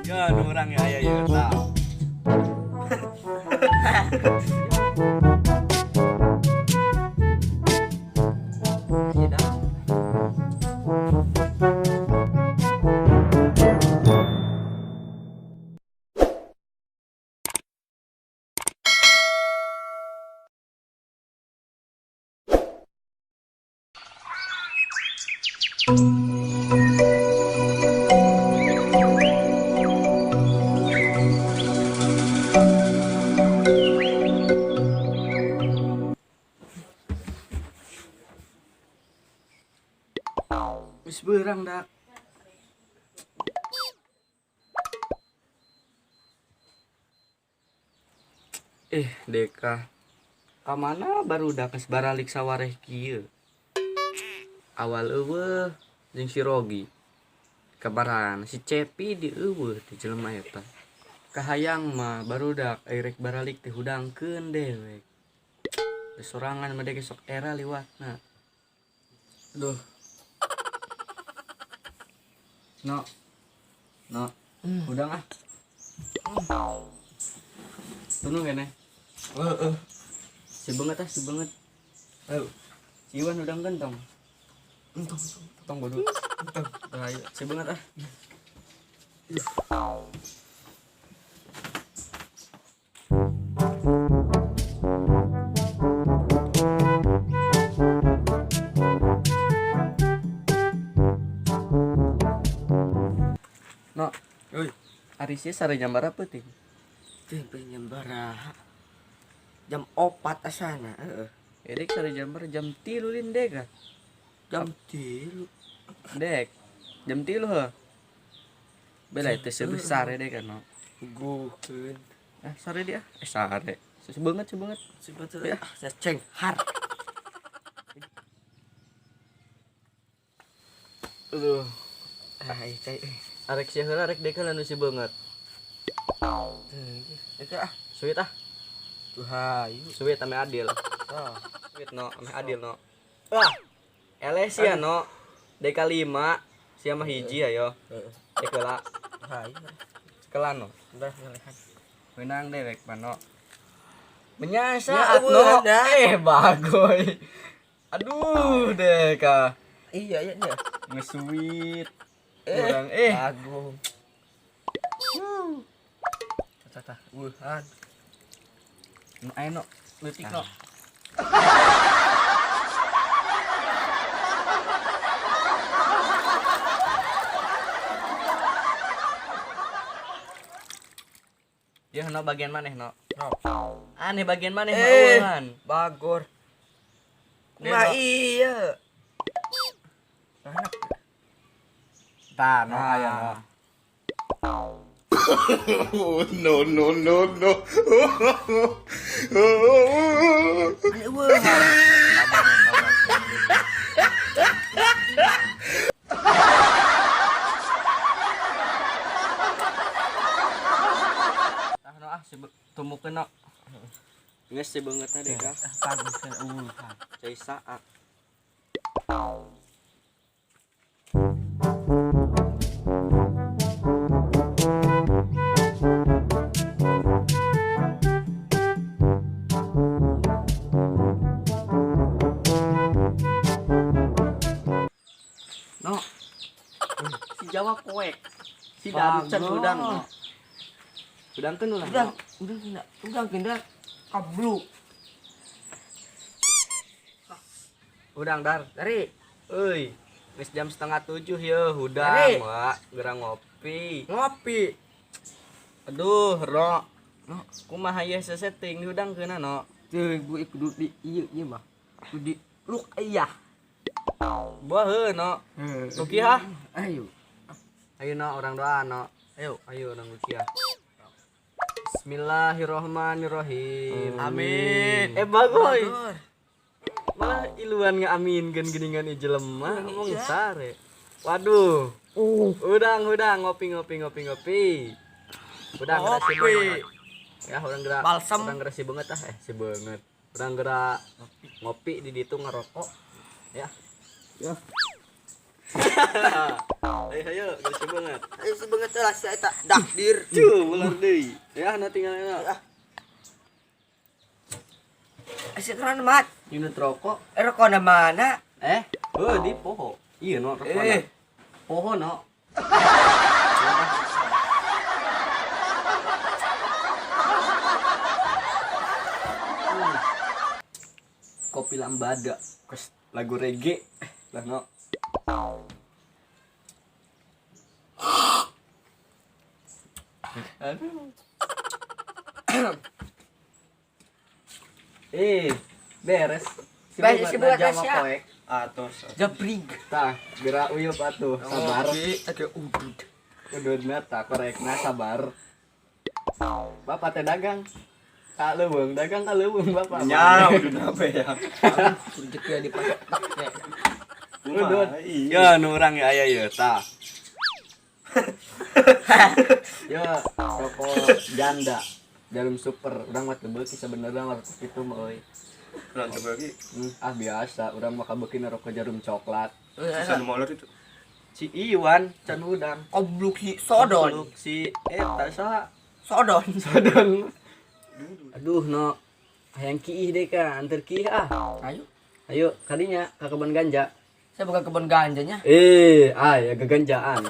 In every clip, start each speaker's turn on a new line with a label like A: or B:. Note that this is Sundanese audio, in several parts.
A: Ya, nu urang ya aya ieu tah.
B: Iya dah.
A: Geus beurang dak. Eh, Deka. Ka mana barudak geus baralik sawareh kieu? Awal euweuh jeung si Rogi. Kabaran si Cepi di euweuh ti jelema eta. Kahayang mah barudak ai rek baralik teh hudangkeun dewek. Geus sorangan mah dek sok era liwatna. Duh. No. No. Hudang ah. Tunung keneh.
B: Heeh.
A: Si banget ah, si banget.
B: Ayo.
A: Si Iwan hudang kan tong.
B: Entong,
A: Tong bodoh.
B: entong.
A: Ayo, si banget ah. No,
B: Oi,
A: ari sia sare jam berapa ting?
B: Teh jam baraha? Jam 4 asana, heeh.
A: Erik sare jam berapa? Jam 3 lin dek ah.
B: Jam 3.
A: Dek. Jam 3 heuh. Bela itu sebesar dek kan no.
B: Guheun.
A: Ah, sare dia. Eh, sare. Sebanget, sebanget.
B: Sebetulnya ah, saya cenghar.
A: Aduh,
B: Ah, iya cai.
A: arek sia heula arek dek heula nu si beungeut.
B: Teu, dek ah.
A: Suit ah,
B: Tuh hayu.
A: suit ame adil.
B: Oh.
A: Suit no, ame adil no. Wah. Eleh sia no. Deka 5, sia mah hiji ayo.
B: Heeh.
A: Dek heula.
B: Hayu.
A: Cekelan no.
B: Udah ngelehan.
A: Menang dewek mano. Menyasa
B: Ya,
A: no.
B: eueuh, dah.
A: Eh, bagoy. Aduh, deka.
B: Iya, iya, iya.
A: Ngesuit.
B: Eh,
A: Urang eh.
B: Agung. Tah tah, wuhan.
A: Nu aya no, leutik no. Ya no bagian maneh no.
B: No.
A: Aneh bagian maneh no
B: Eh.
A: eueuhan.
B: Bagor.
A: Kumaha
B: Kumaha iya. Anak.
A: Tah no aya no.
C: Oh, no, no, no, no.
B: Ane eueuhan.
A: Sabar no, sabar. Tah no ah si tumukeun no. Geus si beungeutna deh kah.
B: Ah, bagus kan eueuhan.
A: Cai saat. No. Si Jawa koek. Si Daru can
B: Bagus.
A: hudang. No. Hudangkeun ulah.
B: Udang,
A: No.
B: udang kena, udang kena kabluk.
A: Hudang dar.
B: Dari
A: Euy, geus jam 6:30 ye, hudang,
B: Dari.
A: Wak, geura ngopi.
B: ngopi.
A: Aduh, Ro.
B: No.
A: Kumaha ye sesetting dihudangkeun no?
B: Teu bu kudu di ieu ieu mah. Kudu di ruqyah.
A: Buah heuh, no. Ruqyah.
B: Ayo.
A: Ayo no, orang doa no.
B: Ayo.
A: Ayo orang ruqyah. Bismillahirrahmanirrahim.
B: Amin.
A: Eh bagoy.
B: Bagor.
A: Malah iluan ngaaminkeun geuningan ieu jelema ngomong
B: Iya.
A: sare. Waduh. Udang, udang, ngopi, ngopi, ngopi, ngopi. Udang, geura si
B: Ngopi.
A: beungeut. Ya, urang geura.
B: Balsem.
A: Urang geura si beungeut ah, eh si beungeut. Urang geura ngopi di ditu ngerokok. Ya.
B: Ya.
A: Ayo ayo, geus banget.
B: Ayo sebanget lah si eta dakdir.
A: Cuh, ular deui. Ya, na tinggal na.
B: Asik keren mat.
A: Nyunut rokok.
B: Rokokna mana?
A: Oh di poho. Iya no rokokna. Poho no. Kopi lambada, kes lagu reggae lah no. Aduh. Beres.
B: Beres si buat
A: Najwa poek.
C: Atos.
B: Jabrig.
A: Tah, gerak uyup atuh, sabar.
B: Ada udud.
A: Ududna tah korekna sabar. Bapak teh dagang. Ka leuweung dagang ka leuweung bapak.
C: Nya, udud apa ya?
B: Rezeki di pasak tak ya.
A: Udud. Ya nu urang ya aya ieu tah. Ya, rokok janda. Dalam super, urang mah teu beuki sabenerna mah rokok kitu mah euy.
C: Kurang teu beuki.
A: Ah biasa, urang mah kabeukina rokok jarum coklat.
C: Susah nu molor itu.
A: Si Iwan can hudang.
B: Goblok si Sodon.
A: Goblok si eta saha?
B: Sodon.
A: Sodon. Aduh no. Hayang kiih deh ka, anter kiih ah.
B: Ayo.
A: Ayo kadinya ka kebun ganja.
B: Saya bukan kebun ganjanya.
A: Ah ya geganjaan.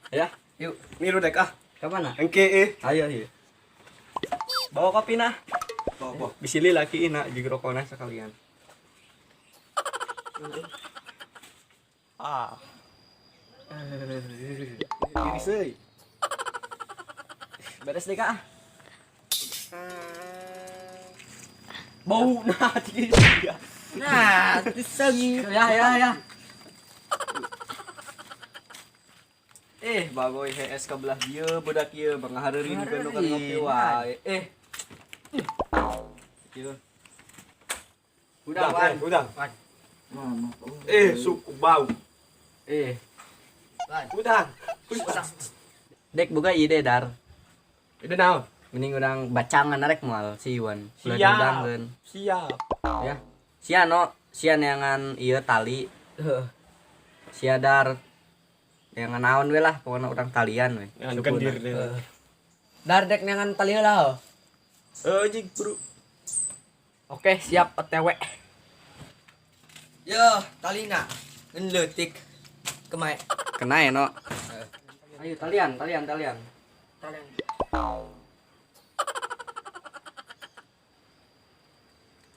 A: Ya,
B: yuk.
C: Milu dek ah.
A: Ka mana?
C: Engke
A: Ayo ayo. Bawa kopi nah.
C: Bawa.
A: Bisi lila kiih na jeung rokona sekalian.
C: Ah.
A: Iris euy. Beres deh kak. Bau nah tiga.
B: Nah, itu seng.
A: Ya ya ya. Bagoy HS ka belah dieu budak ieu bangahareureun nu kan ngopi wae. Ieu. Udah, Wan.
C: Udah. Suku bau. Udah.
A: Dek boga ide dar.
C: Ide naon?
A: Mending urang bacangan arek moal si Iwan. Ulah
C: Siap.
A: diundangkeun.
C: Siap.
A: Ya. Sia no, sia neangan ieu tali.
B: Heeh.
A: Sia dar neangan naon we lah, pokona urang talian we.
C: Neangan kendir deh.
B: Dar dek neangan tali heula.
C: Jig, bro.
B: Oke, siap OTW. Yo, talina. Ngeun leutik. Kemae.
A: Kena ya, no. Ayo talian, talian, talian.
B: Talian.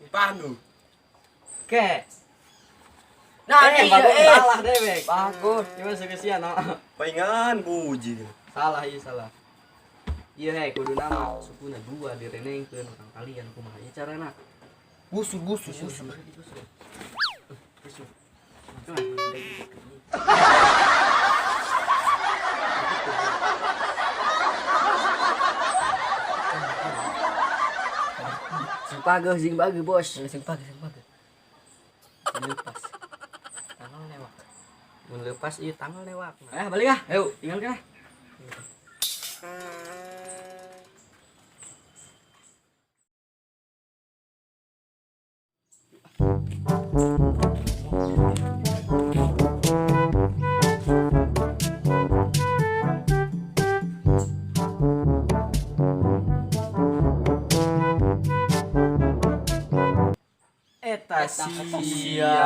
C: Panu.
A: Oke.
B: Nah, ini
A: bagus. Salah dewek.
B: Bagus.
A: Gimana sih no?
C: Paingan buji.
A: Salah iya salah. Iya hei kudu nama sukuna dua direnengkeun urang talian kumaha ieu carana?
B: Busur, busur, busur.
A: Busur. Sing pageuh, sing pageuh, bos.
B: Sing pageuh, sing pageuh. Lepas. Tanggal lewat.
A: Mun lepas ieu tanggal lewat. Balik ah. Ayo, tinggalkeun ah. Eta sia.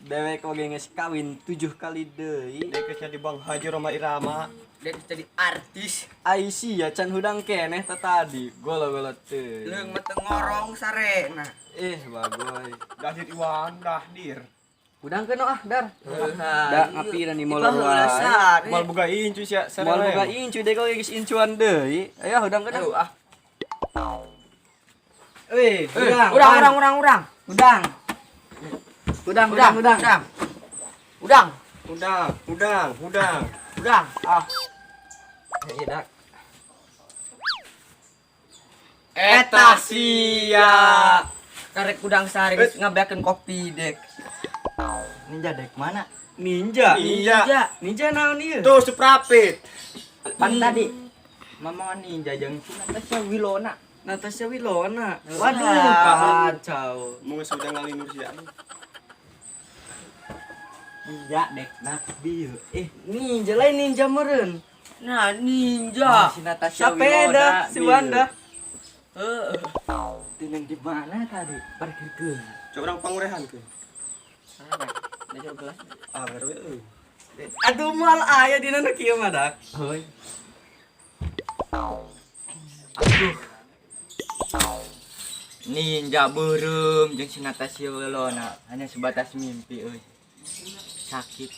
A: Dewek oge geus kawin 7 kali deui.
C: Dek geus jadi Bang Haji Rhoma Irama.
B: Dek jadi artis.
A: Ai sia can hudang keneh teh tadi. Golo-golo teu.
B: Leung mah teu ngorong sare nah.
A: Bagoy.
C: Dahdir Iwan, dahdir.
A: Hudang keun ah, dar. Da ngapi dan di molor
B: Wae.
A: wae.
C: Moal boga incu sia
A: Moal boga incu dek oge geus incuan deui. Ayo hudang keun
B: Ayo ah.
A: Hudang.
B: Urang, urang, urang, urang.
A: Hudang. Hudang, hudang, hudang.
B: Hudang.
C: Hudang, hudang, hudang.
B: Hudang.
A: Ah. Iya, dak.
B: Eta sia. Karek udang sare geus ngabeakeun kopi dek.
A: Ninja dek mana? Ninja.
C: Ninja.
A: Ninja naon ieu?
C: Tuh suprapit.
A: Pan tadi. Mama ninja jeung si
B: Natasha Wilona.
A: Natasha Wilona.
B: Waduh,
A: Waduh, kacau.
C: Mun sudah ngalinur sia.
A: Ninja dek nak bieu. Eh,
B: Ninja lain ninja meureun. Nah, ninja.
A: Si Natasha
C: Sepeda
A: Wilona
C: si
A: bieu.
C: Wanda.
B: Heeh.
A: Tenang di mana tadi? Parkirkeun.
C: Coba urang pangurehan ke.
B: Nah, coba gelas.
C: Ah, baru we euy.
A: Aduh moal aya dina nu kieu mah dak. Heuy.
B: Aduh. Ninja beureum jeung si Natasha Wilona hanya sebatas mimpi euy. Sakit.